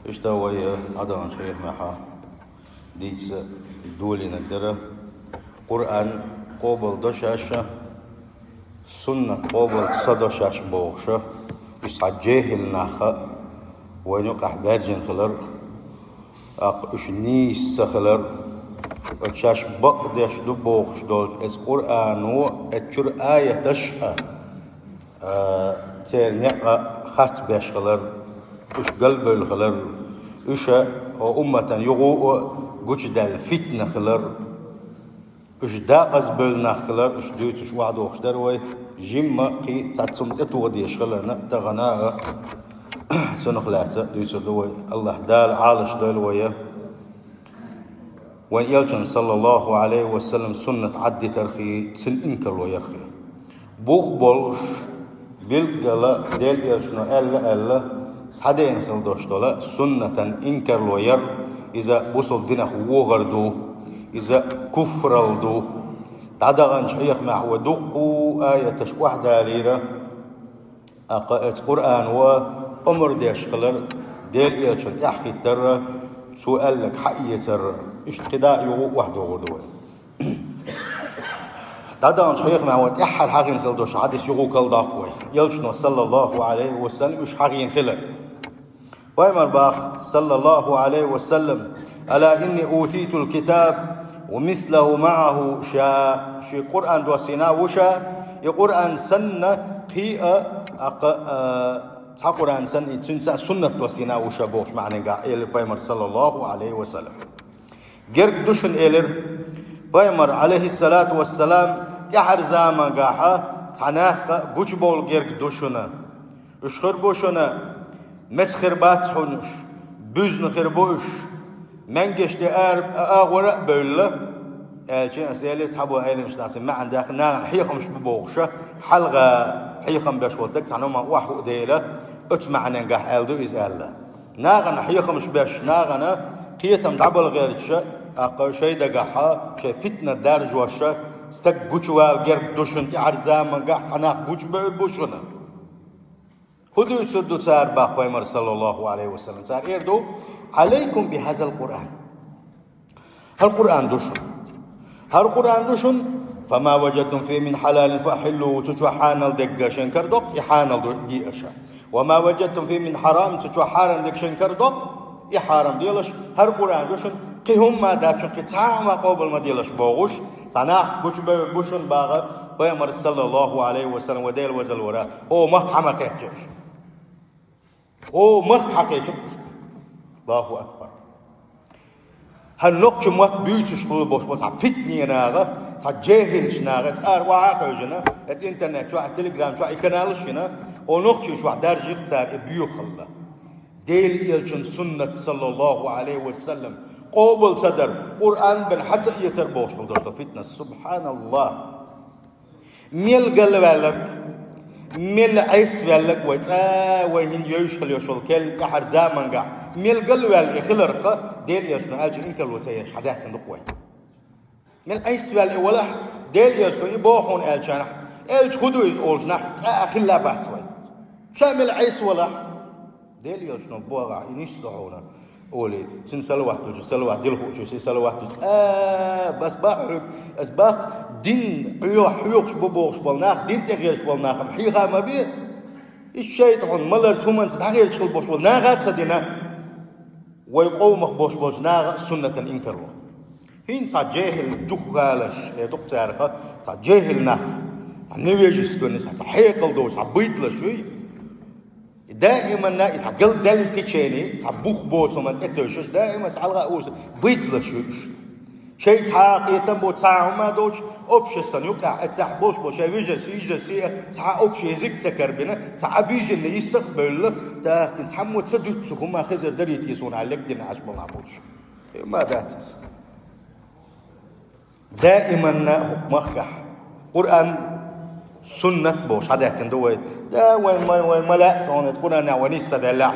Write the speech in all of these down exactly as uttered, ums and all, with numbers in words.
Иштта вай, э, дӀадаханчу хьехамехь дийца долийнарг дара. Къуръан къобал до шаьш, суннат къобал ца до шаьш бохуш, уьш цхьа жехӀил нах а вайна юкъахь баьржина хилар, тӀаккха уьш нийса ца хилар, оцу шаьш бакъдеш ду бохуш долчу эцу Къуръано, эцу чуьра аяташ а, а, церан некъ а харц беш хилар, уьш галбевлла хилар, уьш а, о, умматан юха а гучудаьлла фитна хилар, уьш декъазбевлла нах хилар, уьш дуьйцуш охьадогӀуш дара вай, жимма а кхин а цхьацца хӀума тӀетоха дезаш хиларна а, тахана а цунах лаьцна дуьйцур ду вай. АллахӀ Дала Ӏалаш дойла вай. Вайн элчан, саллаллаху Ӏалайхи ва саллам, суннат Ӏаддитархий, цуьнан инкарло ярхий. Бух болуш, билггала Делан элчано аьлла-аьлла, схьадеана хила долуш долу суннатан инкарло яр, иза бусалба динах вогӀар ду, иза куфралла ду. ДӀадаханчу хьехамехь вай дуккха а аяташ охьадалийра, тӀаккха эцу Къуръано омра деш хилар, Делан элчанна тӀаьхьахӀиттар, цо аьлларг хьаэцар, иштта кхидӀа а юха а охьадогӀур ду вай. ДӀадаханчу хьехамехь вай тӀаьххьара хьахийна хила долуш хьадис юха а карладоккху вай. Элчано, саллаллаху Ӏалайхи ва саллам, уьш хьахийна хилар. Пайхамар баха, саллаллаху Ӏалайхи ва саллам: «Ала инни утитул китаб ва мислаху маӀаху», ша, шен Къуръан доссийна а ву ша, и Къуръан санна кхин а, тӀаккха, а, цхьа Къуръан санна, и цуьнца а суннат доссийна а ву ша бохучу маьӀнехь элира Пайхамар, саллаллаху Ӏалайхи ва саллам. Герга ду шуна, элира Пайхамар, Ӏалайхиссалату вассалам, тӀаьхьара замангахьа цхьа нах гучубовла герга ду шуна. Уьш хир бу шуна, меца хир бац хьуна уьш, буьзна хир бу уьш, маьнгеш де ара а, агӀора а бевлла, аьлча, аса элира цхьаболу Ӏеламнахаца маьӀна даьхна, нахана хьехамаш бу бохуша, хьалха хьехам беш волу дага цхьана хӀуманна охьахуу дела, оцу маьӀненгахь аьлла ду иза аьлла. Нахана хьехамаш беш, нахана кхетам дӀабала гӀерташа, тӀаккха шайн дагахьа, шайн фитна даржоша, стаг гучувала герга ду шуна, тӀаьхьара замангахь цхьа нах гучубевр бу шуна. ХӀун дуьйцур ду цара, баха Пайхамар, саллаллаху Ӏалайхи ва саллам? Цара эр ду: «Ӏалайкум би хьазал Къуръан». ХӀара Къуръан ду шуна. ХӀара Къуръан ду шуна. «Фама ваджадтум фи мин хьалалин фа ахьиллу», цу чохь хьанал дегга шайн кара доккху, и хьанал ду, де аша. «Ва ма ваджадтум фи мин хьарам», цу чохь хьарам дегга шайн кара доккху, и хьарам делаш, хӀара Къуръан ду шуна, кхин хӀумма дац шуна, кхин цхьа а хӀума къобал ма делаш бохуш, цхьа нах гучубевр бу шуна, баха Пайхамар, саллаллаху Ӏалайхи ва саллам, ва Дела везалвара, хӀо махка хьа ма кхечча. ХӀо махка хьакхечира. Аллаху акбар. ХӀара нохча мотт буьйцуш хуьлу бохуш бу цхьа фитне наха, цхьа жехӀилча наха, цара охьа а хевшина, эца интернет чохь, телеграм чохь и каналаш йина, хӀо нохчийчохь даржийра цара и боьхалла. Делан элчун суннат, саллаллаху Ӏалайхи ва саллам, къобал ца дар, Къуръан бен хьа ца эцар бохуш хуьлу дош фитнас. Субханаллах. Мел галваьлларг, мел Ӏесваьлларг вай цӀа, вай хӀинца йовзуш хила йолу кел тӀаьхьара замангахь, мел галваьлла и хиларх, Делан элчано аьллачун инкарло ца еш, хьадаьхкина ду-кх вай. Мел Ӏесваьлла и валахь, Делан элчано и боху хьуна аьллачарна, аьлча хӀун ду иза олуш нах цӀа а хилла бац вай. Ша мел Ӏесвалахь, Делан элчано боху, и нисдо хьуна, олий, цуьнан салават ду, салават дила хуучу, и салават ду, цӀа, бас баха хьоьга, ас баккха дин хьоьхуш бу бохуш болу нах, дин тӀе гӀерташ болу нах-м хьийха ма бе. Иза шайтӀа хьуна маларца хӀуманца дӀагӀерташ хила бохуш болу наха а ца дина. Вай къомах бохуш болчу наха а суннатан инкарло. ХӀинца цхьа жехӀил жух гӀалаш, э, ду-кх царах, цхьа жехӀил нах, цхьа невежественный, цхьа, цхьа хьекъал доцу, цхьа байдалаш юй. Даиманна иза гал даьлла течение, цхьа бух боцу хӀуманна тӀетевшаш, даиман иза хьалха а вуьйцу, байдалаш ю уьш. Шайн цхьа а кхетам бу, цхьа а хӀума а доцуш, обществан юкъахь а цхьаъ болуш бу, шайн вежарши, йижарши а цхьа а общий язык ца карбина, цхьа а обиженный йистах а бевлла, тахкина цхьаммо ца дуьту цу хӀума хезар дарий те суна аьлла, легдина Ӏаш болу нах болуш. Хи ма дац иза. Даиманна хӀокху махкахь Къуръан, суннат бохуш хьадаьхкина ду вай. Да, вайн ма, вайн ма лаьа тхуна Къуръанехь вай нисса деллехь,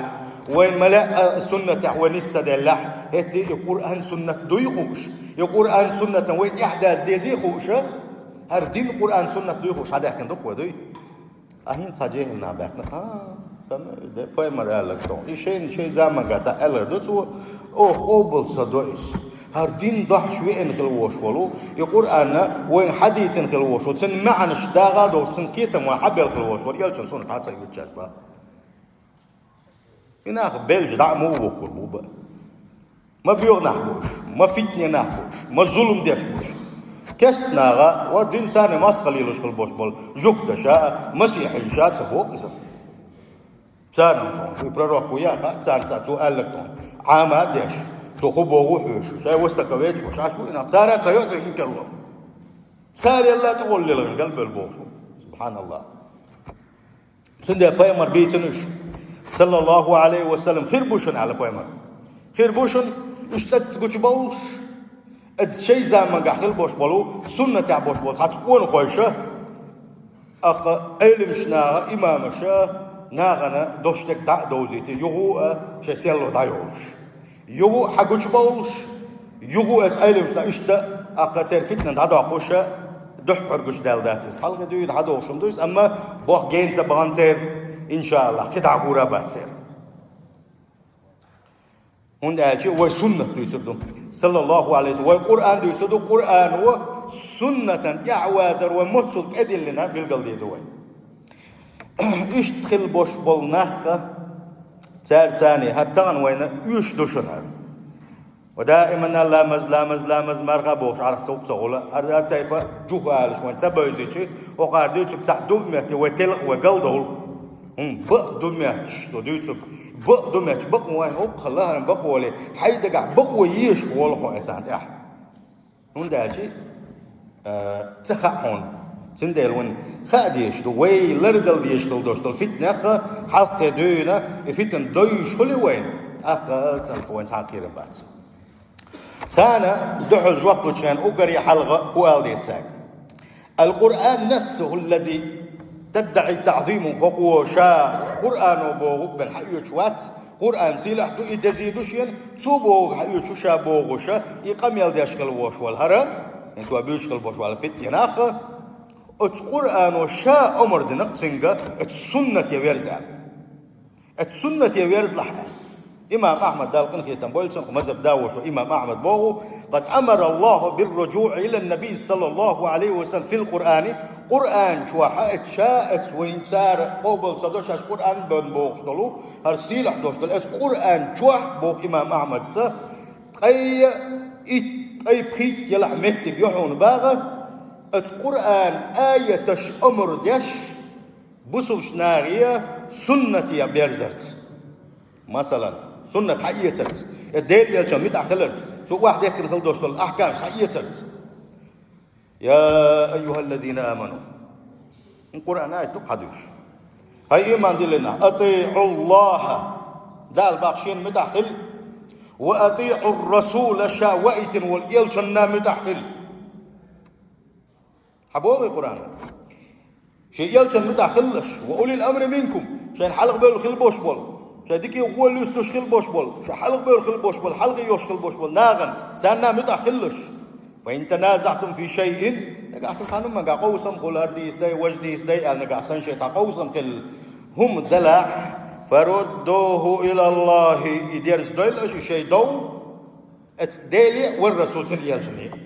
вайн ма лаьа суннатехь вай нисса деллехь, хӀетте и Къуръан, суннат дуй хууш? И Къуръан, суннатан вай тӀаьхьадаза дезий хууш? ХӀара дин Къуръан, суннат дуй хууш хьадаьхкина ду-кх вай, дуй? А хӀинца цхьа жехӀил нах баьхкина, а, Сан де пайхамар аьлларг тхьовра. И шайна шайн заманга цхьа аьлларг ду цо, оха къобал ца до иза. ХӀара дин дохьаш веана хила вош волу, и Къуръан вайна хьадийцина хила вош волу, цуьнан маьӀнаш дагӀа а долуш, цуьнан кхетам вайна хьабелла хила вош волу, элчан суннат хьа ца хӀуьттуш ба. И нах белча дӀа а ма вухкур бу бан. Ма боьха нах бу уьш, ма фитне нах бу уьш, ма зулам деш бу уьш. Кестта наха, ва дин царна мастагӀа лелош хила бош болу, жугташа а, масихьиша а ца боху иза. Царна тхьовра, и пророк ву яха, царна ца цо аьлларг тхьовра. Ӏама а деш, цо хӀун боху хьоьжуш, шайн вастака вецаш, аш бу и нах, цара а ца йоцу хӀинкарло. Цара елла тӀехула лелгӀина галбевлла бохуш бу. СубхьаналлахӀ. Цундела пайхамар бийцина уьш, саллаллаху Ӏалайхи ва саллам, хир бу шуна аьлла пайхамар. Хир бу шуна, уьш цӀацца гучубовлуш, иза шайн заманга хила бош болу, суннатехь бош болу цхьацца къонахойша, аккха Ӏеламаш наха, имамаша, нахана дош дерг дӀа а довзийта, юха а шайн селло дӀайолуш. Юха а хьагучубовлуш, юха а эца Ӏеламаш наха иштта, аккха церан фитна дӀадоккхуша, дуьххьара гучудаьлла дац иза. Хьалхе дуьйна хьадохуш хӀума ду иза, амма боху гена ца бахана церан, иншааллахӀ, кхин дӀа гура а бац церан. ХӀунда аьлча вай суннат дуьйцур ду. Саллаллаху Ӏалайхи ва саллам. Вай Къуръан дуьйцур ду, Къуръано суннатан тӀаьхьавазар вай моццул тӀедиллина билгалдийр ду вай. Иштта хила бош болу нахха, цара царний, хӀара тахана вайна оьшуш ду шуна хӀара. Ва даиман ламаз, ламаз, ламаз, марха а бохуш, Ӏарах ца укх ца гӀула, хӀара, хӀара тайпа жухалаш вайна ца бевзичи, хӀокхара дуьйцург цхьаъ ду а метте, вай телха вай галдовла. ХӀун, бакъ ду метташ, со дуьйцург, бакъ ду метташ, бакъ вайн хӀокху лахаран бакъволе, хьайн дагахь бакъо езаш волу хьо эсан тӀехь. ХӀунда аьлча, а, ца хаьа хьуна. Цундела вайн хаа дезаш ду, вай лардала дезаш хила дош долу фитнех хьалххе дуьйна, и фитна дойуш хуьлу вайна, тӀаккха царах вайн цхьа а кхерам бац. Царна дуьхьал жоп лучу хенахь уггаре хьалха хӀун ала деза цаьрга? Ал-Къуръан нафсуху аллази таддаӀи таӀзиму, хӀокхо ша Къуръано бохург бен хьаоьцуш вац, Къуръан сийлахь ду, и дезий ду шена, цо бохург хьаоьцуш ша бохуша, и къамел деш хила вош вала хӀара, хӀинца вай буьйцуш хила бош вала питтина нах, оцу Къуръано ша омра динарг цуьнга, оцу суннате верза аьлла. Оцу суннате верзалахь аьлла. Имам Ахьмад, Далла къинхетам бойла цунах, мазхӀаб да ву шо имам Ахьмад боху: «Къад амара Аллаху бир-руджуӀи илан-набий саллаллаху Ӏалайхи ва саллам фил Къуръани». Къуръан чохь а, оцу ша, оцу вайн цара къобал ца до шаьш Къуръан бен бохуш долу, хӀара сийлахь долуш долу, оцу Къуръан чохь, боху имам Ахьмадса, ткъе итт, ткъе пхийтта елахь меттиг ю хьуна баха, оцу Къуръан аяташ омра деш, бусулш нахе суннате берзарца. Масалан, суннат хьаэцарца, я Делан элчан муьтӀахь хиларца, цо охьадехкина хила долуш долу ахкамаш хьаэцарца. Я айюхаллазина аману. Къуръан аят ду хьадуьйш. ХӀай иман диллина, атиӀуллахӀа, Дала боху шена муьтӀахь хила, ва атиӀур-расула, ша ваийтина волу элчанна муьтӀахь хила. Хьан боху и Къуръан? Шен элчан муьтӀахь хилалаш, ва улил амри минкум, шайн хьалха бевлла хила бош болу, шайн дикий гӀо луьстуш хила бош болу, шайн хьалха бевлла хила бош болу, хьалха йолуш хила бош болу нахана, царна муьтӀахь хилалаш. Фа ин таназаӀтум фи шайин, нагахь сан цхьана хӀуманга къовсам хуьлу, хӀара дийца дай, важа дийца дай аьлла, нагахь сан шайн цхьа къовсам хилла хӀума делахь, фаруддуху илаллахӀи, и дерза дойла аша и шайн дов, эцу Деле а, вар-расул цуьнан элчане а.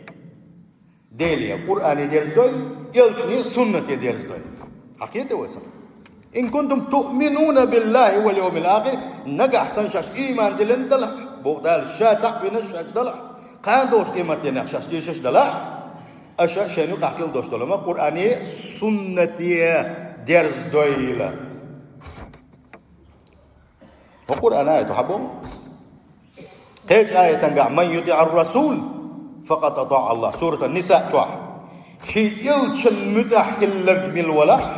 Деле, Къуръане дерза дойла, элчане, суннате дерза дойла. Хьан кхета вай сан? Ин кунтум туъминуна биллахӀи вал йовмил ахир, нагахь сан шаьш ийман диллина далахь, боху Дала, ша цхьаъ винарш шаьш далахь, кхана долчу къематденах шаьш тешаш далахь, аша шайн юкъахь хила долуш долу ма Къуръане, суннате дерза дойла. ХӀокху Къуръан аято хьан боху? Кхечу аятангахь: «Ман ютиӀир-расул, факъад атаӀа Аллах». Суратун-Ниса чохь. Шен элчан муьтӀахь хилларг мила валахь,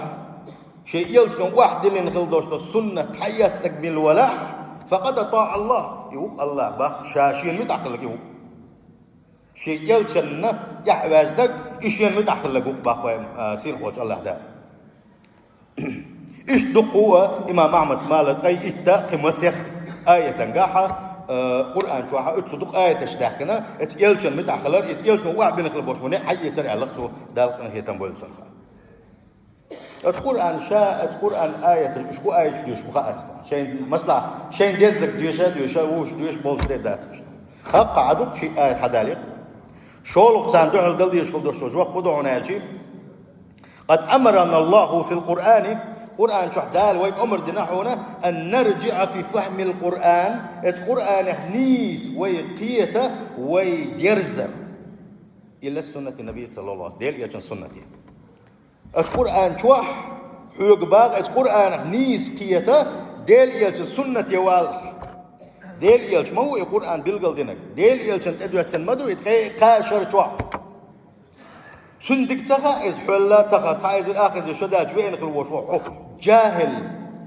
шен элчано охьадиллина хила долуш долу суннат хьаэцнарг мила валахь, факъад атаӀа Аллах. И ву-кх Аллах боху, ша шена муьтӀахь хилларг и ву-кх. Шен элчанна тӀаьхьаваьзнарг, и шена муьтӀахь хилларг ву-кх боху вайн, а, сийлахьчу Аллах Дала. Иштта дуккха а имам Ахьмадс мала ткъе итт а, кхин масех аятангахьа, а, Къуръан чохьа оцу дукха аяташ даьхкина, эцу элчан муьтӀахь хилар, эцу элчано охьабина хила бош ву неӀ хьаэцар аьлла цо, Далла къинхетам бойла цунах. Оцу Къуръан ша, оцу Къуръан аяташ, уьш хӀун аяташ доьшуш бу хаьа аса. Шайн, масала, шайн деззарг доьша, доьша, вуьш доьшуш болуш де дац уьш. ХӀокху Ӏа ду-кх ши аят хьадалийта. ШолгӀа царна дуьхьал дала дезаш хила долуш долу жоп хӀун ду хьуна аьлчи: «Къад амарана Аллаху фил Къуръани», Къуръан чохь Дала вайга омра дина хьуна, «ан нарджиӀа фи фахмил Къуръан», оцу Къуръанах нийса вай кхета, вай дерза. Ила суннати Наби саллаллаху алейхи ва саллям, Делан Элчан суннате. Оцу Къуръан чохь хьоьга боху, оцу Къуръанах нийса кхета, Делан Элчан суннате валахь. Делан Элча ма ву и Къуръан билгалдинарг. Делан Элчан тӀедоьссина ма ду и тхе кхаа шар чохь. Цуьнан дика ца хаьа иза хьоьлла, таха цхьа эзар ах эзар шо даьлча веана хила волуш ву хьо. Джахил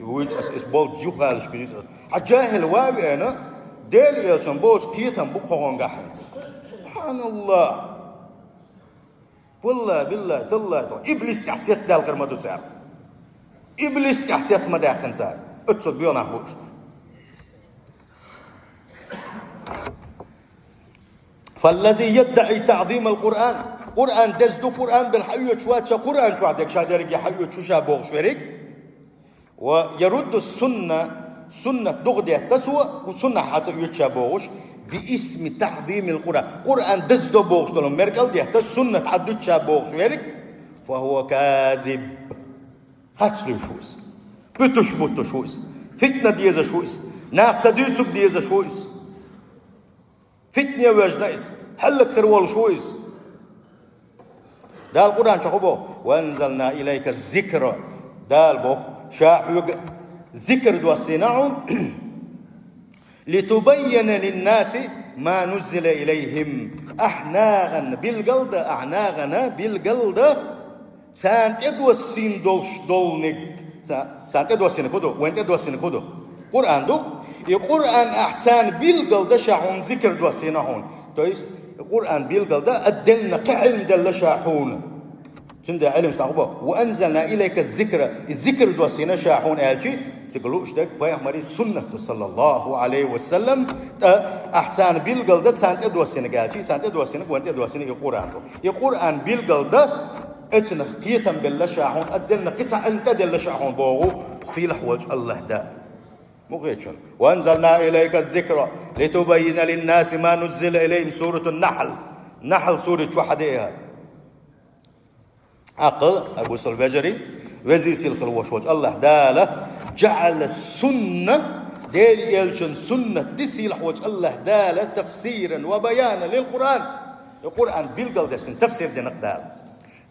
вуьйцу аса, иза болчу юхалашка юьйцу аса. Хьан джахил ван а веана, Делан Элчан боцу кхетам бу кху хьунгахь хӀинца. Субханаллах! Валлахи, биллахи, таллахи, тхо иблис тӀехь цецдаьлла хир ма ду цара. Иблис тӀехь цец ма даьккхина цара. Оццул боьха нах бу уьш. «Фаллази яддаӀи таӀзимал Къуръан». Къуръан деза ду, Къуръан бен хьаоьцуш вац ша, Къуръан чохь дерг ша дерриге хьаоьцуш ву ша бохуш верг. «Ва ярудду сунна», суннат духадетта цо, суннат хьаца оьцуш ша бохуш, «би исми таӀзимил Къуръан». Къуръан деза до бохуш долу меркал детта, суннат хьадуьтуш ша бохуш верг. «Фа хӀува казиб». Харц луьйш ву иза. Буьтуш буттуш ву иза. Фитна дезаш ву иза. Нах ца дуьйцург дезаш ву иза. Фитне вежна иза, хӀаллак хир волуш ву иза. Дала Къуръан чохь боху: «Ва анзална илайка зикра». Дала боху, ша хьоьга зикр доссийна хьуна, «литубаййина линнаси ма нуззила илайхим». Ахь нахана билгал дан, ахь нахана билгал дан, царна тӀедоссийна долуш долниг. Ца-, царна тӀедоссийнарг хӀун ду? Вайн тӀедоссийнарг хӀун ду? Къуръан ду-кх. И Къуръан ахь царна билгал дан ша хьуна зикр доссийна хьуна. То есть, Къуръан билгал дан, отдельно кхин Ӏилма делла ша хьуна. Цундела Ӏилмаш дӀахьо бо: «Ва анзална илайка зикра», и зикр доссийна ша хьуна аьлчи, цига лууш дерг пайхамаран суннат ду, саллаллаху алейхи ва саллам, тӀа ахь царна билгал дан, царна тӀедоссийнарг аьлчи, царна тӀедоссийнарг, вайн тӀедоссийнарг и Къуръан ду. И Къуръан билгал дан, Эцунах кхетам белла ша хьуна, отдельно кхин цхьа Ӏилма тӀеделла ша хьуна боху сийлахь волчу АллахӀ Дала. Муха хеташ? «Ва анзална илайка зикра, литубаййина линнаси ма нуззила илайхим», Суратун Нахьл. Нахьл сурат чохь хьадеа. ТӀаккха, хӀай бусалба вежарий, везий сийлахь волуш волчу АллахӀ Дала, «джаӀала сунна», Делан Элчан суннат ди сийлахь волчу АллахӀ Дала, «тафсиран ва баянан лил Къуръан». И Къуръан билгал деш цуьнан тафсир дина-кх Дала.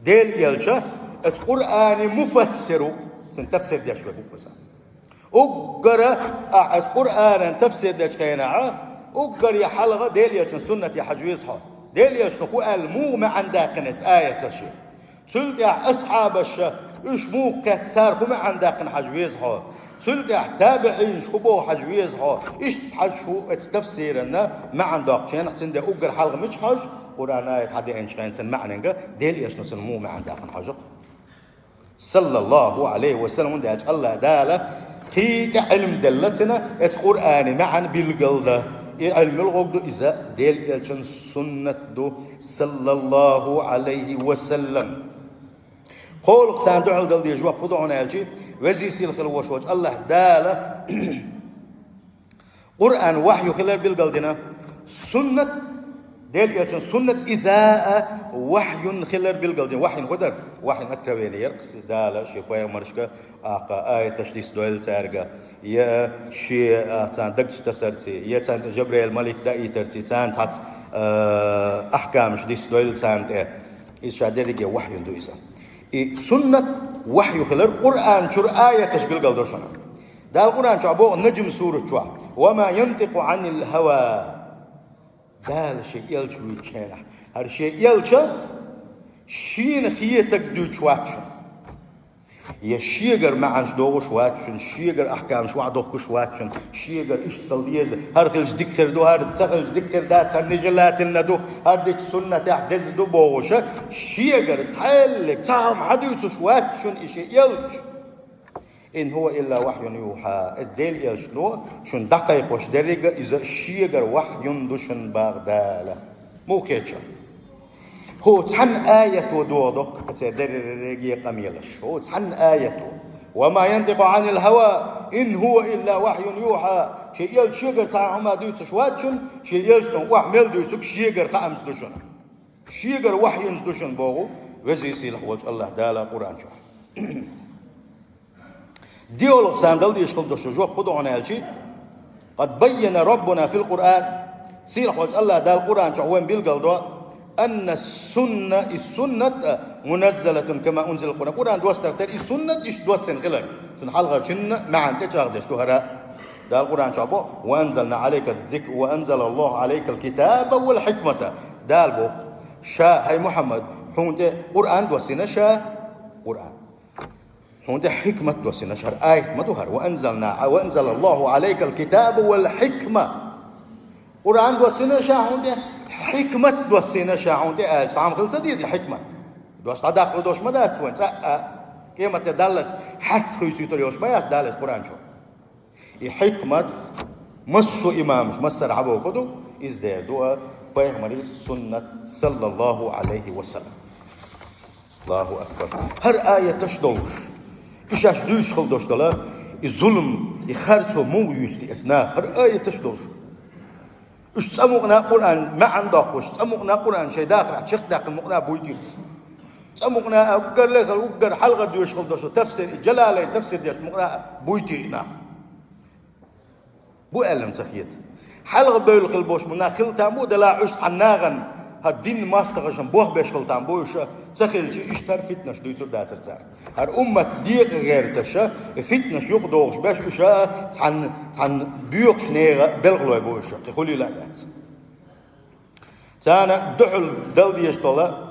Делан Элча, оцу Къуръанан муфассир ву-кх, цуьнан тафсир деш верг ву-кх иза. Уггара ахь оцу Къуръанан тафсир дечу хенахь, уггаре хьалха Делан Элчан суннате хьажа веза хьо. Делан Элчано хӀун аьлла, муха маьӀна даьккхина оцу аятан шен? Цул тӀаьхьа асхьабаша, уьш муха кхетта, цара хӀун маьӀна даьккхина хьажа веза хьо. Цул тӀаьхьа табиӀинаша хӀун боху хьажа веза хьо. Иштта хьажа хӀу оцу тафсиранна маьӀна доккхучу хенахь, цундела уггар хьалха мича хьожу? Къуръан аят хьадеанчу хенахь цуьнан маьӀнанга, Делан Элчано цуьнан муха маьӀна даьккхина хьожу-кх. Саллаллаху алейхи ва саллам, хӀунда аьлча АллахӀ Дала кхин тӀе Ӏилма делла цуьнан, оцу Къуръанан маьӀна билгал дан. И Ӏилма муьлхарг ду иза? Делан Элчан суннат ду, саллаллаху алейхи ва саллам. КхоалгӀа царна дуьхьал дала деза жоп хӀун ду хьуна аьлчи, везий сийлахь волуш волчу АллахӀ Дала Къуръан вахью хилар билгал дина. Суннат, Делан Элчан суннат иза а вахьюн хилар билгал дина. Вахьюн хӀун дара? Вахьюн откровение яра-кх, Дала шен пайхамаршка аккха аяташ дисдойла цаьрга, я шен, а, царна дагчу тасарций, я царна Жабраил малик даийтарций, царна цхьацца, а, ахкамаш дисдойла царна тӀе. Иза ша дерриге вахьюн ду иза. И суннат вахью хилар Къуръан чуьра аяташ билгал до шуна. Дала Къуръан чохь боху Наджм сурат чохь: «Ва ма янтикъу Ӏанил хӀава». Дала шен Элча вуьйцучу хенахь, хӀара шен Элча шена хетарг дуьйцуш вац шуна. Я шегара маьӀнаш дохуш вац шуна, шегара ахкамаш ваӀ дохкуш вац шуна, шегара иштта дала деза, хӀара хилча дика хир ду, хӀара ца хилча дика хир дац, хӀара нежелательно ду, хӀара дича суннатехь деза ду бохуша, шегара цхьаьллиг цхьа хӀума хьадуьйцуш вац шуна и шен Элча. «Ин хӀува илла вахьюн юхьа». Иза Делан Элчано шуна дӀакхайкхош деррига иза шегара вахьюн ду шуна боху Дала. Муха хеташ? ХӀо цхьана аято догӀу доккха, церан дерриге къамелаш. ХӀо цхьана аято. وما ينطق عن الهوى إن هو إلا وحي يوحى. Шен элча шегара цхьа хӀума дуьйцуш вац шуна, шен элчано охьа мел дуьйцург шегара хаамца ду шуна. Шегара вахьйинца ду шуна боху Веза-Сийлахь волчу АллахӀ Дала Къуръан чохь. ДиъолгӀа царна дала дезаш хила долуш ду жоп хӀун ду хьуна аьлчи: قد بين ربنا في القرآن. Сийлахь волчу АллахӀ Дала Къуръан чохь вайн билгал до: أن السنة, и суннат а, منزلة كما أنزل القرآن. Къуръан доссарх тера и суннат иштта доссина хилар. Цуьнан хьалхарчунна маьӀна тӀечӀагӀдеш ду хӀара. Дала Къуръан чохь бо: وأنزلنا عليك الذكر وأنزل الله عليك الكتاب والحكمة. Дала боху: Ша, хӀай Мухьаммад, хьуна тӀе Къуръан доссина Ша, Къуръан. Хьуна тӀе хьикмат доссина Ша, хӀара аят ма ду хӀара: وأنزلنا، وأنزل الله عليك الكتاب والحكمة. Къуръан доссина Ша хьуна тӀе, хьикмат доссина Ша хьуна тӀе аьлча, цхьа хӀума хила ца деза и хьикмат? Дош дӀадаккхалур долуш ма дац вайн цкъа а, къематде даллалц хьаьрк хуьйсуьйтур йолуш ма яц Дала иза Къуръан чу. И хьикмат массо а имамаш, массара хьабоху ду, иза дер ду а пайхамарийн суннат, саллаллаху Ӏалайхи ва саллам. Аллаху акбар. ХӀара аяташ долуш, и шаьш дуьйцуш хила долуш дола, и зулам, и харцо муха юьсти эс наха, хӀара аяташ долуш. Уьш цӀа мукъана Къуръан маьӀна доккхуш, цӀа мукъана Къуръан шайн дахарехь чекхдаьккхина мукъана буьйти уьш. ЦӀа мукъана а уггар лехал, уггар хьалхар доьшуш хила долуш тафсир, и Джалалайн тафсир деш мукъана а буьйти нах. Бу аьлла ца хета. Хьалха бевлла хила болуш бу нах хила там бу, делахь уьш цхьана нахана хӀара дин мостагӀашна бохбеш хила там бу уьш, ца хилча, иштта хӀара фитнаш дуьйцур дацара цара. ХӀара уммат декъа гӀерташа, и фитнаш юкъадохуш беш уьш, цхьана, цхьана боькъуш нехан белхалой бу уьш, кхин хуьлийла а дац. Царна дуьхьал дала дезаш дола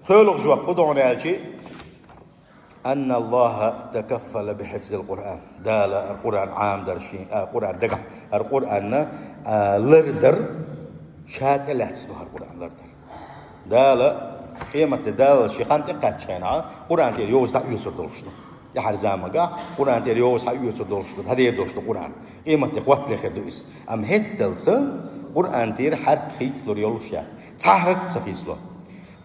кхоалгӀа жоп хӀун ду хьуна аьлчи: أن الله تكفل بحفظ القرآن. Дала хӀара Къуръан Ӏамадар шен, а, Къуръан дагахь, хӀара Къуръанна, а, лардар, ша тӀелаьцна ду хӀара Къуръан лардар. Дала, къематде Дала шен хан тӀекхаьччу хенахь, Къуръан тӀера йоза дӀаоьцур долуш ду. ТӀаьхьара заманахь Къуръан тӀера йоза хьаоьцур долуш ду, хьадер долуш ду Къуръан. Къематде хӀоттале хир ду иза. Амма хӀетталца Къуръан тӀера хьаьрк хийцалур йолуш яц. Цхьа хьаьрк ца хийцало.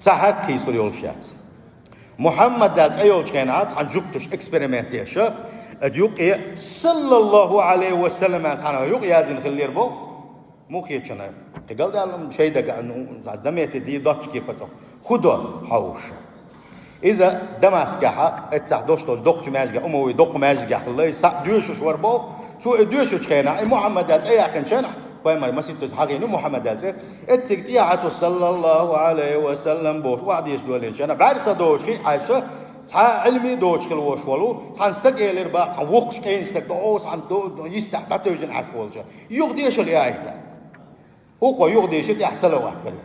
Цхьа хьаьрк хийцалур йолуш яц. Мухьаммад аьлла цӀе йолчу хенахь, цхьана жуьгташа эксперимент деш, аса юкъе, саллаллаху Ӏалайхи ва саллам аьлла цхьана юкъе яздина хиллера боху. Муха хеташ, кхин галдаьлла шайн дага, ну, заметить дийр доцчу кепара цӀа. ХӀун до хьовша? Иза Дамаскехь, эццахь долуш долчу доккхачу маьждигехь, Умавий доккха маьждигехь хилла, иза схьа доьшуш вара боху. Цо и доьшучу хенахь, и Мухьаммад аьлла цӀе яьккхинчу хенахь, пайхамар маситтаза хьахийна Мухьаммад аьлла цӀе, эцциг тӀехьа цо, саллаллаху Ӏалайхи ва саллам бохуш, охьадеша долийначу хенахь, бӀаьрса доцуш хи Ӏаьша, цхьа а Ӏилми доцуш хила волуш волу, цхьана стаг элира бах, цхьана воккхачу къена стаг, о, цхьана до-, йистехь дӀатевжина Ӏаш волчу. Юха дешал и аята. ХӀокхо юха дешира, тӀехь салават карийра.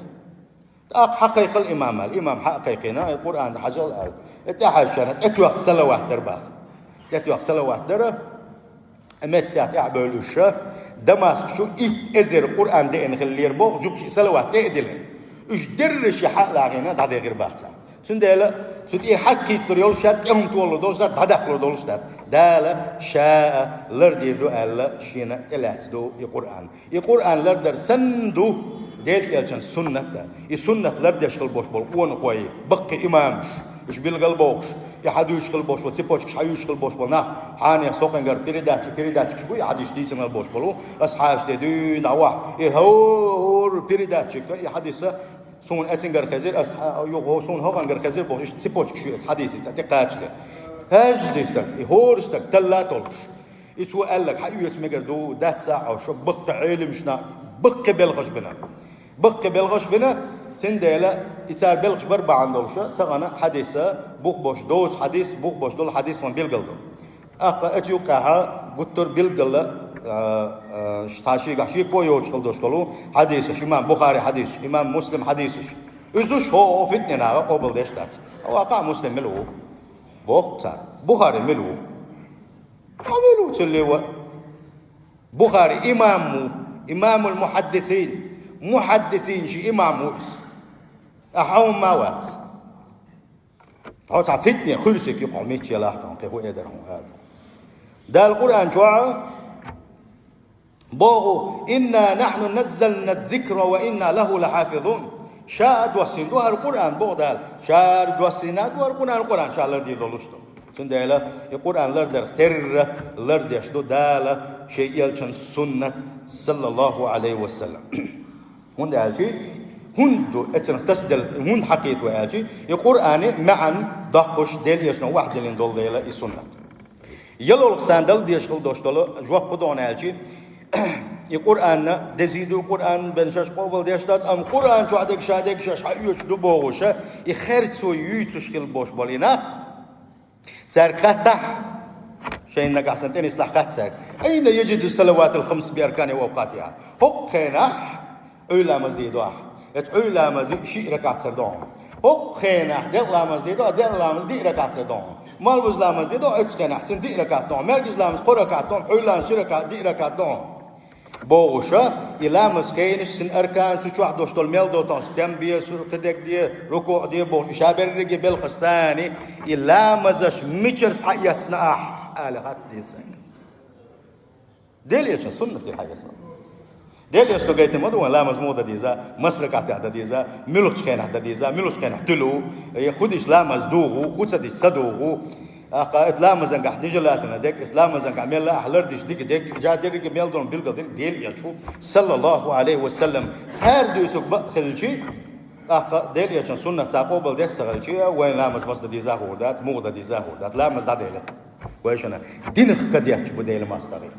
ТӀаккха хьакхайкхал имам аьлла. Имам хьа а кхайкхина, Къуръан хьажал аьлла. И тӀехьаьжчарна тӀетоьхна салават дара баха. ТӀетоьхна салават дара, и меттехь тӀаьхьабевлла уьш, Дамаскчу итт эзар Къуръан деана хиллера боху, жуьгташа и салават тӀе а дилла. Уьш дерриш хьа а лахийна, дӀадехира баха царна. Цундела цу тӀера хьаьрк хийцалур йолуш яц, тӀе хӀума толлур долуш дац, дӀадаккхалур долуш дац. Дала ша а лардийр ду аьлла, шена тӀелаьцна ду и Къуръан. И Къуръан лардар санна ду Делан элчан суннат а. И суннат лардеш хила болуш болу къонахой, баккхий имамаш, уьш билгал бохуш, и хьадуьйшуш хила болуш болу, цепочкаш хьаюьйшуш хила болуш болу нах, хьанех со кхингара передача, передачаш бу и хьадисаш дийцина болуш болу, ас хьаша тӀе дуьйна дӀавахь, и хӀора передачика и хьадиса суна эцингара хезира, ас хьа-, юха суна хӀокхунгара хезира бохуш, иштта цепочкаш ю эцу хьадисица тӀекхачале. ХӀаьжжа стаг, и хӀора стаг талла а толуш. И цо аьлларг хьаоьцу мегар ду, дац а хьо, шо баккхий Ӏеламаш нах, баккхий белхаш бина. Баккхий белхаш бина, цундела и цара белхаш бар бахьана долуш, тахана хьадиса бух бош доцу хьадис, бух бош долу хьадис ван билгал ду. ТӀаккха эцу юккъехьа гуттар билггала, а, а, цхьа шигахь шеко йоцуш хила долуш долу хьадисаш, имам Бухари хьадисаш, имам Муслим хьадисаш. Иза уьш хӀо, хӀо фитне наха къобалдеш дац. Хьо ваккха Муслим мила ву? Боху цара. Бухари мила ву? Хьо мила ву цуьлле ван? Бухари имам ву, имамул мухьаддисин. Мухьаддисин ши имам ву иза. Ахьа хьо ма вац. Хьо цхьа фитне, хуьлсиг ю, хьо мичча елахь тхьуна, кхин хӀун эдар хьуна ала. Дала Къуръан чохь боху: «Инна нахьну наззална ззикра ва инна лаху лахьафизун». Ша а доссийна ду хӀара Къуръан, боху Дала. Шара доссийна а ду хӀара Къуръан, Къуръан ша лардийр долуш ду. Цундела и Къуръан лардарх терра лардеш ду Дала шен элчан суннат, саллаллаху Ӏалайхи ва саллам. ХӀунда аьлча, хӀунда ду, эцунах тасделла, хӀунда хьакхийта вай аьлча, и Къуръани маьӀна доккхуш, Делан элчано вахьделлина долу дела и суннат. Ялолха царна дала дезаш хила долуш долу жоп хӀун ду аьлча, и Къуръанна дезий ду, Къуръан бен шаьш къобал деш дац, амма Къуръан чохь дерг ша дерг шаьш хьаоьцуш ду бохуша, и херцо юьйцуш хила болуш болу и нах. Цаьрга хаттахь, шайна нагахь санна тӀе нислахь хатта цаьрга: «Айна яджиду салаватал хамс би аркани ва авкъатиха?» ХӀокху хенахь Ӏуьйра ламаз дийр ду ахь. Эцу Ӏуьйра ламазе шиъ ракаӀат хир ду хьуна. ХӀокху хенахь декъа ламаз дийр ду ахь, декъа ламазе диъ ракаӀат хир ду хьуна. Малхбуза ламаз дийр ду ахь, эцу хенахь цуьнан диъ ракаӀат ду хьуна. Мергаш ламаз кхо ракаӀат ду хьуна, Ӏуьйра ламаз ши ракаӀат, диъ ракаӀат ду хьуна. Бохуша, и ламаз хенаш цуьнан арканаш, цу чохь долуш долу мел долу тонаш, тем бе, су-, кхидерг де, рукуӀ де бохуш, и ша берриге белхаш санна, и ламазаш мичара схьаэцна ахь, ала хатта деза. Делан элчан суннат дина хьаэцна. Делан элчано гайтина ма ду вайн ламаз муха дан деза, маса ракаӀатехь дан деза, муьлхачу хенахь дан деза, муьлхачу хенахь туьлу, я хӀун дича ламаз дугӀу, хӀун ца дича ца дугӀу. ТӀаккха эцу ламазангахь нижа латана дерг, эцу ламазангахь мелла ахь лардича дика дерг, жа дерриге мел долу билггал дерг Делан элча ву, саллаллаху Ӏалайхи ва саллам. Цара дуьйцург бакъ хилча, тӀаккха Делан элчан суннат цхьа къобал деш ца хилча, вайн ламаз маса дан деза хуур дац, муха дан деза хуур дац, ламаз дӀаделира. Вайшинна динах кадетташ бу Делан мостагӀий.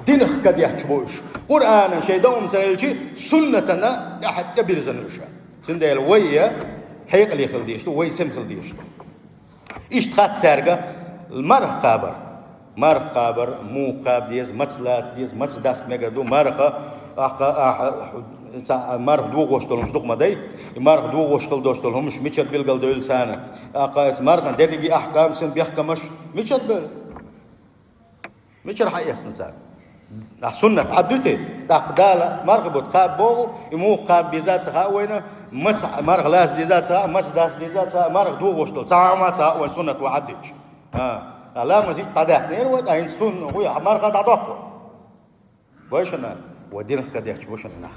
Динах кадетташ бу уьш. Къуръанан шайн дан хӀума ца хилча, суннатана тӀаьхьа тӀебирзина уьш. Цундела вай хьекъале хила дезаш ду, вай сема хила дезаш ду. Иштта хатта цаьрга марха кхабар. Марха кхабар, муха кхаба деза, маца лаца деза, маца даста мегар ду, марха, ахьа, ахьа, ца-, марха дохош долу хӀумнаш дукха ма дай. И марха дохош хила долуш долу хӀумнаш мичара билгал девлла царна. ТӀаккха эцу мархан дерриге ахькамаш, бехкамаш мичара бевлла? Мичара хьаэцна цара? Ахь суннат хьадуьту? ТӀаккха Дала марха бутт кхаба боху, и муха кхаба беза ца хаьа вайна, маца марха лаца деза ца хаьа, маца даста деза ца хаьа, марха дохош долу цхьа хӀума ца хаьа вайна суннат ву хьадуьтуш. А, ламаз итт дӀадаьккхинера вай, ткъа хӀинца сунна гӀуй, хьан марха дӀадоккху. Вайшинна, вай динах кадетташ бу шуна нах.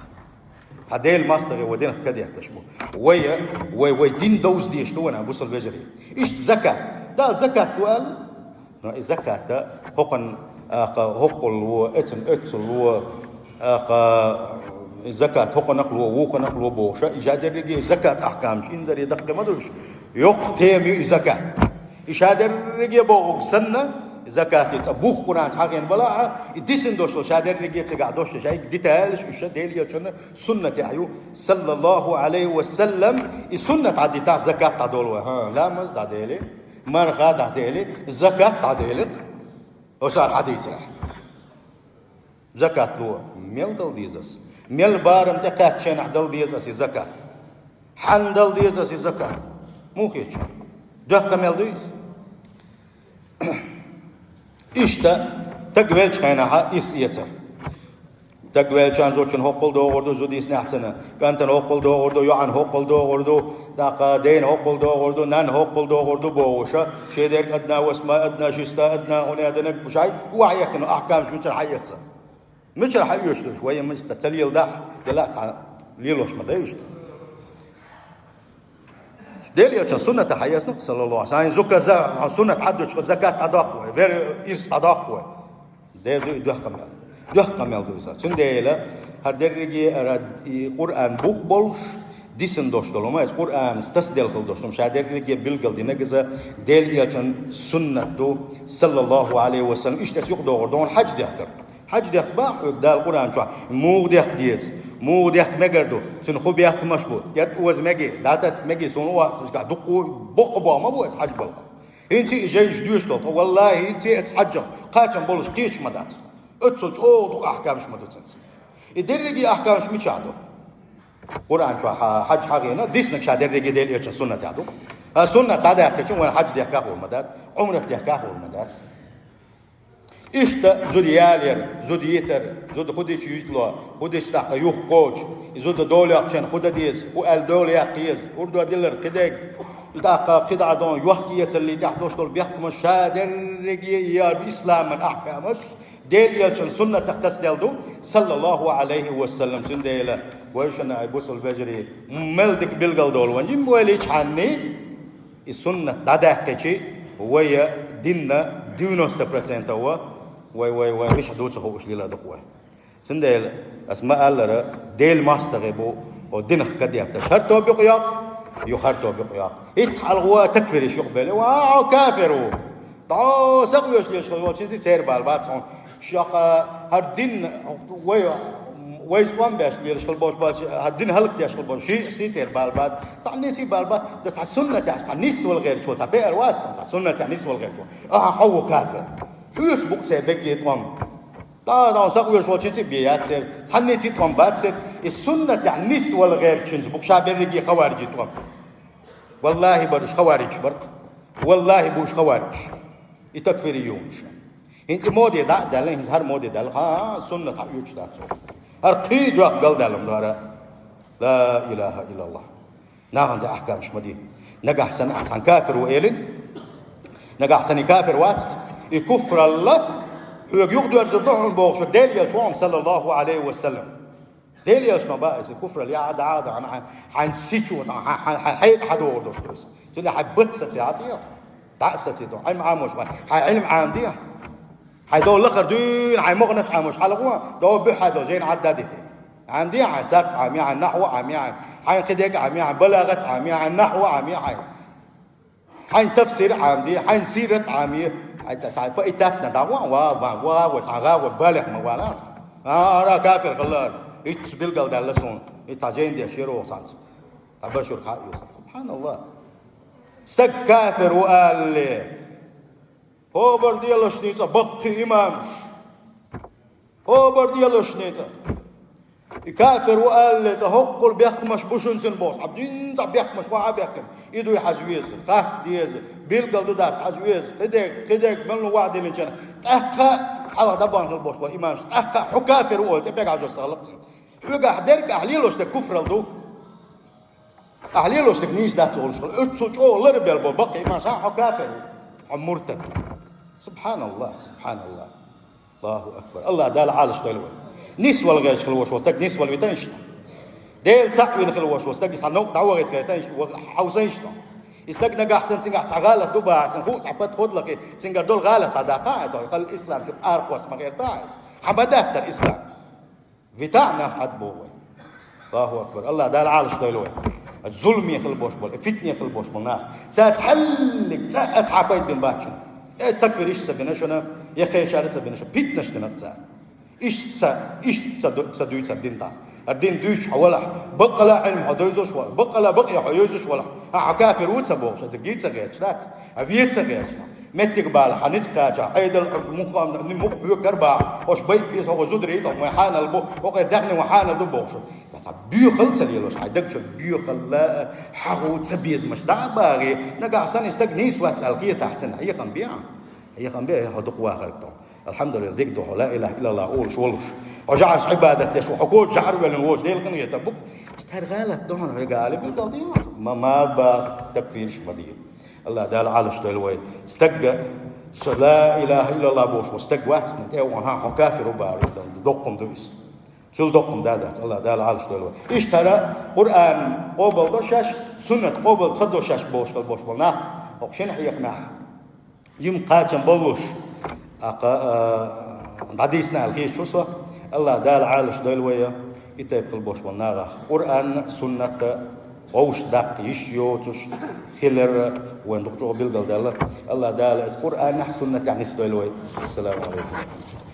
Хьан Делан мостагӀий вай динах кадетташ бу. Вай, вай, вай дин довза дезаш ду вайна, бусалба вежарий. Иштта закат. Дала закат ду аьлла. Но и закат хӀокхунна, аха, хӀокхул ло, эцунна оццул ло, аха, и закат хӀокхунах ло, вукхунах ло бохуша, и жа дерриге закат ахькамаш инзаре даккхи ма ду уьш. Йоккха тема ю и закат. И ша дерриге бохург санна, закатан цӀа бух Къуръан чу хьахийна балахьа, и дисина дош ша дерриге цигахь дош шайга диталаш, уьш Делан элчанан суннатехь ю, саллаллаху Ӏалайхи ва саллам, и суннат хьадитахь, закат дӀадолу вай. ХӀа, ламаз дӀадели, марха дӀадели, закат дӀадели. Оцара хьадийцарехь. Закат ло, мел дала деза ас? Мел барам тӀе кхаьчченахь дала деза ас и закат? Хьанна дала деза ас и закат? Муха хеташ? Доьхка мел ду иза? Иштта, стаг велчу хенахьа ирс эцар. Стаг велча зудчун хӀоккхул догӀур ду, зуда йиснехь цунна, кӀантана хӀоккхул догӀур ду, йоӀана хӀоккхул догӀур ду, тӀаккха дена хӀоккхул догӀур ду, нанна хӀоккхул догӀур ду бохуша, шен дерг одна восьмая, одна шестая, одна хӀунда динарг шайга охьаэккхина ахькамаш мичара хьаэца? Мичара хьаоьцуш ду уьш? Вай миста ца леладахь, делахь цхьа лелош ма дай уьш. Делан элчан суннатах хьаэцна, саллаллаху Ӏалайхи ва саллам. Зуказ суннат хьадуьтуш, закат дӀадоккху вай, вер ирс дӀадоккху вай. Дера ду и доьхка мел. Доьхка мел ду иза. Цундела хӀара дерриге ара и Къуръан бух болуш, дисина дош долу хӀума, иза Къуръанца тасделла хила дош долу хӀума, ша дерриге билгал динарг иза Делан элчан суннат ду, саллаллаху Ӏалайхи ва саллам. Иштта эцу юкъа догӀур ду хьуна хьаьж дехкар. Хьаьж дехка боху хьоьга Дала Къуръан чохь, муха дехка деза, муха дехка мегар ду, цуьнан хӀун бехкамаш бу, кӀед оза меги, дӀататта меги, суна вац, дуккха боккха боху ма бу иза хьаьж балха. ХӀинца и жайнаш доьшуш долу тхо, валлахӀи, хӀинца эцу хьаьжах кхачам болуш кхеташ ма дац. Оццул чӀогӀа дукха ахькамаш ма ду цуьнца. И дерриге ахькамаш мичахь ду? Къуръан чохь хьа-, хьаьж хьахийна, диснарг ша дерриге Делан элчан суннатехь ду. А суннат дӀадаьккхича, вайн хьаьж дехка а хуур ма дац, Ӏумрат дехка а хуур ма дац. Иштта зуда ялаяр, зуда йитар, зуда хӀун дича йитло, хӀун дича тӀаккха юхакхочу, и зуда дола йоккхучарна хӀун дан деза, хӀун аьлла дола яккха еза, урдо дилар, кхидерг, ТӀаккха кхидӀа дон йохк-эцаллий тӀехь долуш долу бехкамаш ша дерриге а исламан ахкамаш, Делан элчан суннатах тасаделла ду, саллаллаху алейхи ва саллам, цундела, вайшина ай бусул бежарий, мел дика билгал долу ван, жим вайличхьанний, и суннат дӀадаьккхичи, вай динна девяносто процентов ва, вай, вай, вай, виша дуца хууш лила дукха вай. Цундела, ас ма аллара, Дела мостагӀий бу, о динах кадетташ. ХӀара тобикъ йоккху, ю хӀара тобикъ йоккху. ХӀинца хьалха ва такфириш юкъабелла, ва, о, кафир ву. ДӀо сакъоьш леш хила волчуьнца церан бала бац хьуна. Шаьш хӀара дин, вай, вайца тӀом беш лелаш хила болуш болчу, хӀара дин хӀаллакдеш хила болчу шиъ сий церан бала бац. Цхьаннеца бала бац, да цхьа суннатехь, цхьа нисвала гӀерташ ву, цхьа пеар вац, цхьа суннатехь нисвала гӀерташ ву. Ахьа, хьо ву кафир. Хьоьца бу-кх церан бегге тӀом. ДӀа, дӀа, сакъоьш волчуьнца бен яц церан, цхьаннеца тӀом бац церан, и суннатехь нисвала гӀертачуьнца бу-кх ша берриге хаварижийн тӀом. Валлахи, бара уьш хаварижаш бара-кх. Валлахи, бу уьш хаварижаш. И такфириюнаш. ХӀинца и моде дӀа а даьлла, хӀинца хӀара моде даьлла, хьан, суннат хьаоьцуш дац цо. ХӀара кхин а жоп галдаьлла ма ду хӀара. Ла илаха иллаллах. Нахана тӀе ахкамаш ма де. Нагахь санна ахь цхьана кафир ву элира, нагахь санна и кафир вац-кх, и куфралла хьоьга юкъадоьрзур ду хьуна бохуш, Делан элча ву хьуна, саллаллаху алейхи ва саллам. Делан элча ма баьхьа иза, куфралла яа а дӀа а дахана, хьайн, хьайн сичо, хьайн, хьайн, хьайн хьекъа хьадогӀур долуш ду иза. Цундела хьайн бат саций хьан тӀехьа, дӀа а саций ду, Ӏилма Ӏамош ван, хьайн Ӏилма Ӏамаде. Хьайн дов лахара дуьйна, хьайн могӀанаш Ӏамош хьалха ван, дов буьххьа дов жайна Ӏадда а дитий. Ӏамаде хьайн сарф Ӏамае, хьайн нахьв Ӏамае, хьайн, хьайн кхидерг Ӏамае, хьайн балагӀат Ӏамае, хьайн нахьв Ӏамае, хьайн, хьайн тафсир Ӏамаде, хьайн сират Ӏамае, хьайн та-, цхьа поэтапно дӀа ван, ва, ва, ва, ва, цхьа гӀа, ва, балех ма вала. А, ара кафир хилла, итт билгал даьлла суна, итт хьан жайна деш яра оха цхьаьнца. Цхьа башург хьан а юха. Субханаллах. Стаг кафир ву алале. ХӀобар делаш ницкъ баккхий имамаш. ХӀобар делаш ницкъ. И кафир ву алале, цкъа хӀоккхул бехкамаш бу шуна цуьнан бохуш. Хьан дин цхьа бехкамаш ван а бехкам. И дуй хьажа веза, хатта деза, билгал ду дац хьажа веза. Кхидерг, кхидерг мел ваӀда диллинчарна. ТӀаккха а хьалха дӀабахна хила бохуш бара имамаш. ТӀаккха а хьо кафир ву олий, тӀе бегӀажо сахалла-кх цуьнан. Хьоьгахь дерг ахь лелош дерг куфралла ду. Ахь лелош дерг нийса дац олуш хила. Оццул чӀогӀа ларбелла бо баккхий имамаш, хьан хьо кафир ву, хьо муртад. Субханаллах, субханаллах. Аллаху акбар. Аллах Дала Ӏалаш дойла вай. Нисвала гӀерташ хила волуш волу стаг нисвала витан иштта. Дела цхьаъ вина хила волуш волу стаг, иза хьан новкъа дӀавахийта гӀертан иштта, ва хьовсан иштта. И стаг нагахь санна цуьнгахь цхьа гӀалат ду бахьа, цуьнан хӀуъа цхьа пат ходалахе, цуьнгара долу гӀалат дӀадаккха а, тохь хала ислам чу арахоса ма гӀерта а иза. Хьан ма дац цара ислам. Вита а нах хьад боху вай. Аллаху акбар. Аллах Дала Ӏалаш дойла вай. Зуламе хила бош болу, фитне хила бош болу нах. Цара цхьаьллиг цӀа а цхьа пайда бина бац шуна. Э, такфир иштта ца бина шуна, я кхечара ца бина шуна. Питнаш дина цара. Иштта ца, иштта ца ду-, ца дуьйцар дин тӀа. ХӀара дин дуьйцуш хьо валахь, баккъала Ӏилма хьо девзаш валахь, баккъала бакъе хьо йовзаш валахь. Хьан хьо кафир ву ца бохуш, аса гий ца гӀерташ дац. Хьан ве ца гӀерташ. Меттиг бала, хьан ницкъ кхача, Ӏедал мукъам-, мукъ хьоькар баха, ош бай беза хӀокху зударий, тӀаккха вайн хьанал бу, хӀокху даьхни вайн хьанал ду бохуш. Ца, ца боьхал ца лелош, хьайн даг чу боьхал, хьагӀу ца безамаш дӀа а багӀе, нагахь санна и стаг нийса вац аьлла хетахь цуьнан, хьехам бе а. Хьехам бе, хьо дукха вахарг тӀо. Алхьамдулиллах, дика ду хьо, ла илаха иллаллах олуш волуш. Хьо жӀараш Ӏибадат деш ву, хьо коча жӀар а веллина волуш, Делан къинхетам бу-кх. Стар гӀалат ду хьуна хьоьга али билгал дийна. Ма, ма бакъ, такфирш ма дийна. Аллах Дала Ӏалаш дойла вай. Стагга, со ла илаха иллаллах бохуш, ван стаг вац, тӀе а вахана, хьо кафир ву бара, иза доккхум ду иза. Цул доккхум да дац, Аллах Дала Ӏалаш дойла вай. Иштта хӀара Къуръан къобал до шаьш, суннат къобал ца до шаьш бохуш хила бош болу нах, хӀокху шина хьехамехь. Жима кхачам боллуш, аккха, а, дӀадийцина аьлла хеташ ву со. Аллах Дала Ӏалаш дойла вай, и тайпа хила бош болу нахах. Къуръанна, суннатта вовшах даккха йиш йоцуш хилар вайн дукха чӀогӀа билгалдаьлла. Аллах Дала иза Къуръанехь, суннатехь нисдойла вай. Ассаламу алейкум.